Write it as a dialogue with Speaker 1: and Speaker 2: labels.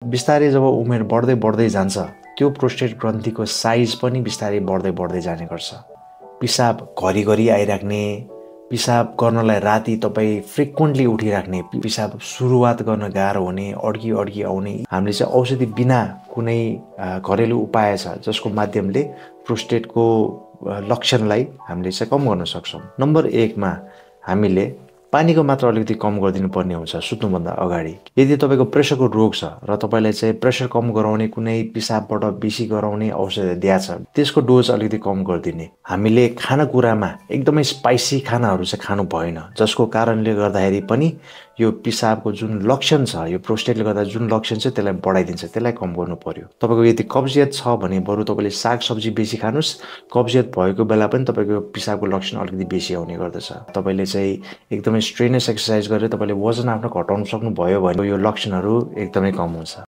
Speaker 1: बिस्तारै जब उमेर बढ्दै बढ्दै जान्छ त्यो प्रोस्टेट ग्रन्थीको साइज पनि बिस्तारै बढ्दै बढ्दै जाने गर्छ। पिसाब घरिघरि आइराख्ने, पिसाब गर्नलाई राति तपाईँ फ्रिक्वेन्टली उठिराख्ने, पिसाब सुरुवात गर्न गाह्रो हुने, अड्की अड्की आउने, हामीले चाहिँ औषधि बिना कुनै घरेलु उपाय छ जसको माध्यमले प्रोस्टेटको लक्षणलाई हामीले चाहिँ कम गर्न सक्छौँ। नम्बर 1 मा हामीले पानीको मात्रा अलिकति कम गरिदिनु पर्ने हुन्छ सुत्नुभन्दा अगाडि। यदि तपाईँको प्रेसरको रोग छ र तपाईँलाई चाहिँ प्रेसर कम गराउने कुनै पिसाबबाट बेसी गराउने औषधि दिएको छ, त्यसको डोज अलिकति कम गरिदिने। हामीले खानेकुरामा एकदमै स्पाइसी खानाहरू चाहिँ खानु भएन, जसको कारणले गर्दाखेरि पनि यो पिसाबको जुन लक्षण छ, यो प्रोस्टेटले गर्दा जुन लक्षण छ त्यसलाई बढाइदिन्छ, त्यसलाई कम गर्नु पर्यो। तपाईँको यदि कब्जियत छ भने बरु तपाईँले सागसब्जी बेसी खानुहोस्। कब्जियत भएको बेला पनि तपाईँको पिसाबको लक्षण अलिकति बेसी आउने गर्दछ। तपाईँले चाहिँ एकदमै स्ट्रेनस एक्सर्साइज गरेर तपाईँले वजन आफ्नो घटाउन सक्नुभयो भने यो लक्षणहरू एकदमै कम हुन्छ।